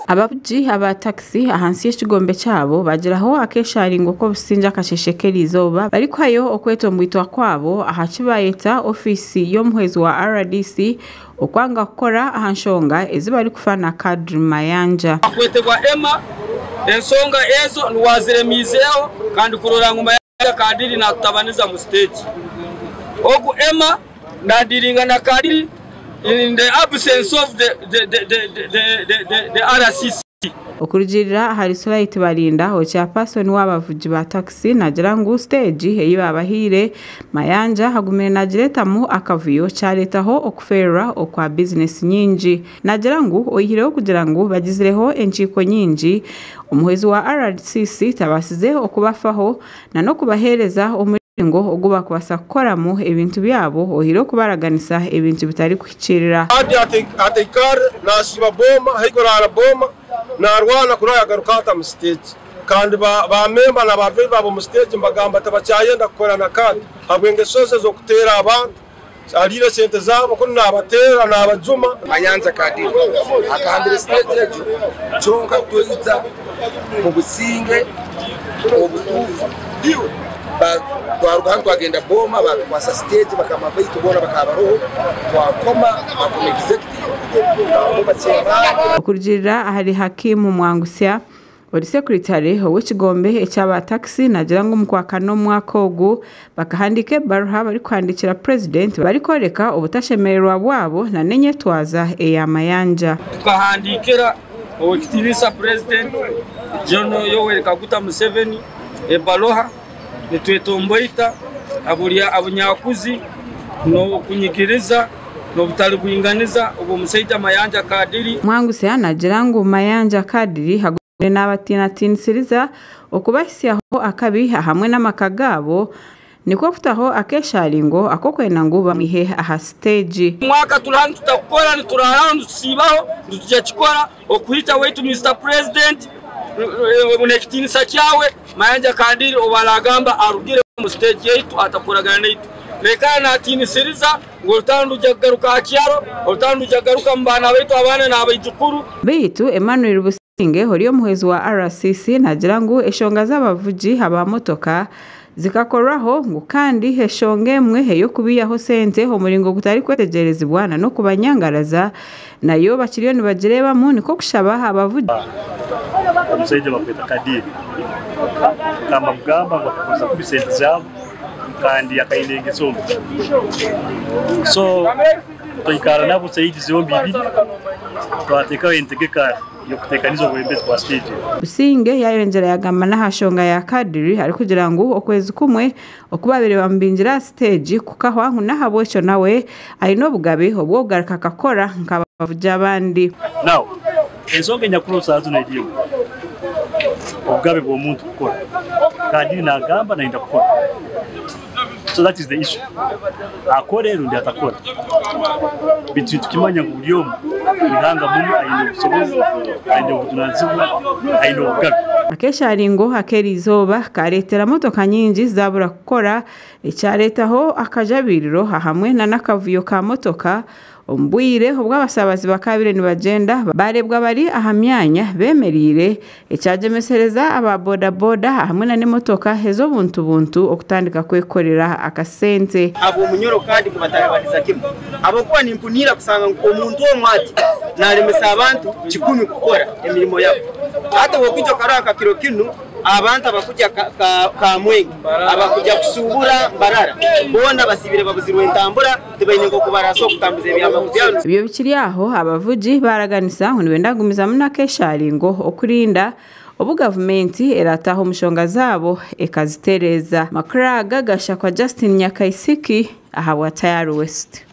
Abavugi aba takisi ahansi y'ekigombe kyabo bagiraho akesharingo k'obusingye akasheshe k'erizooba barikuhayo okwetomboitwa kwabo aha kibayeta ofiisi y'omuhwezi wa RDC okwanga kukora aha nshonga ezi barikufa na Kadri Mayanja. Akwetebwa Emma, ensonga ezo niwaziremiizeho kandi kurora ngu Mayanja Kadiri natutabaniza mu stage. Ogu Emma nadiringa na Kadiri in the absence of the RCC. Okurugiirira ahari Sulait Barinda, ochairperson w'abavugi ba takisi naagira ngu siteegi ei baabahaire Mayanja agumire naagireetamu akavuyo kyareetaho okufeerwa okwa bizinesi nyingi. Naagira ngu oyihireho kugira ngu bagizireho enkiiko nyingi, omuhwezi wa RCC tabaasize okubafaho n'okubaheereza omuringo ogu barikubaasa kukoramu ebintu byabo oyihireho okubaraganisa ebintu bitarikuhikiirira. Hati ataikare nasiiba boma haihi kuraara boma narwana kurora yagaruka ata mu stage kandi ba memba na ba driver abo mu stage mbagamba tibakyayenda kukora na kandi habw'engeso ze z'okuteera abantu ariire sente zaabo kunu nabateera nabajuma. Mayanja Kadiri akahambira stage egyo kyonka twija mu businge obutuufu twaruga hanu twagenda boma batukwasa stage bakama baitu boona bakaba baroho twakoma bakoma executive bakoma chairman. Okurugiirira ahari Hakimu Mwangusya ori sekuritare ow'ekigombe eky'aba takisi naagira ngu omu kwakana omwaka ogu bakahandiika ebaruha barikuhandiikira purezidenti barikworeka obutashemererwa bwabo n'enyetwaza eya Mayanja. Tukahandiikira ow'ekitiinisa purezidenti General Yoweri Kaguta Museveni ebaruha nitwetomboita abunyakuzi n'okunyigiriza n'obutari bwinganiza obw'omushaija Mayanja Kadiri. Mwangusya naagira ngu Mayanja Kadiri naabatiinatiinisiriza okubahisyaho akabi hamwe n'amaka gaabo nikwo kutaho akesharingo ak'okwenda ngu bamwihe aha siteegi. Omwaka turi hanu tutakukora nituraraho nitusiibaho nitujya kikora okuhita waitu Mr President n'ekitiinisa kyawe Mayanja Kadiri obu aragamba arugire omu siteegi yaitu atakoragana naitu. Naikara naatiinisiriza ngu orutaro nirujya kugaruka aha kyaro, orutaro nirujya kugaruka omu baana baitu abaana n'abaijukuru. Beitu Emmanuel Businge ori omuhwezi wa RCC naagira ngu enshonga z'abavugi aba motoka zikakorwaho ngu kandi enshonga emwe ey'okubiihaho sente omuringo gutarikwetegyerezibwa n'okubanyangaraza nayo bakiriyo nibagireebamu nikwo kushaba abavugi. Omushaija bakweta Kadiri kamba mugamba ngu akakozesa kubi sente zaabo kandi akaine engeso mbi, so twikara nabo side zombi ibiri twateekaho entegeka y'okuteekaniza obwebembezi bwa stage. Businge yayongyera yagamba n'aha nshonga ya Kadiri arikugira ngu okwezi kumwe oku babire bamubingire aha siteegi kukahwa ngu n'ahabw'ekyo nawe aine obugabe obw'okugaruka akakora nk'abavugi abandi. Now ensonga enyakuru saa zino eri emwe, obugabe bw'omuntu kukora. Kadiri nagamba nayenda kukora, so that is the issue, akore rundi atakora, bitu nitukimanya ngu buri omwe mwihanga muno aine obusobozi, aine obujunanizibwa, aine obugabe. Akesharingo ak'erizooba kareetera motoka nyingi zabura kukora ekyareetaho akajabiriro hamwe n'akavuyo ka motoka omu bwire obw'abasaabazi bakabire nibagyenda bareebwa bari aha myanya bemereire ekyagyemesereza aba boda boda hamwe n'emotoka ez'obuntu buntu okutandika kwekorera akasente. Ab'omunyoro kandi kubatarabaniza kimwe habwokuba nimpuniira kusanga ngu omuntu omwe ati nalemesa abantu 1,000 kukora emirimo yabo. Hati wokwija okarora nka kiro kinu abantu abakujya Kamwenge, abakujya kusubura Mbarara, boona basibire babuzirwe entambura, tibaine nk'oku barasobola kutambuza ebyamaguzi byabo. Ebyo bikiri aho, abavugi baraganisa ngu nibenda kugumizamu n'akesharingo okurinda obu gavumenti erataho omushonga zaabo ekazitereeza. Makuru aga gashakwa Justin Nyakaisiki ahabwa Tayari West.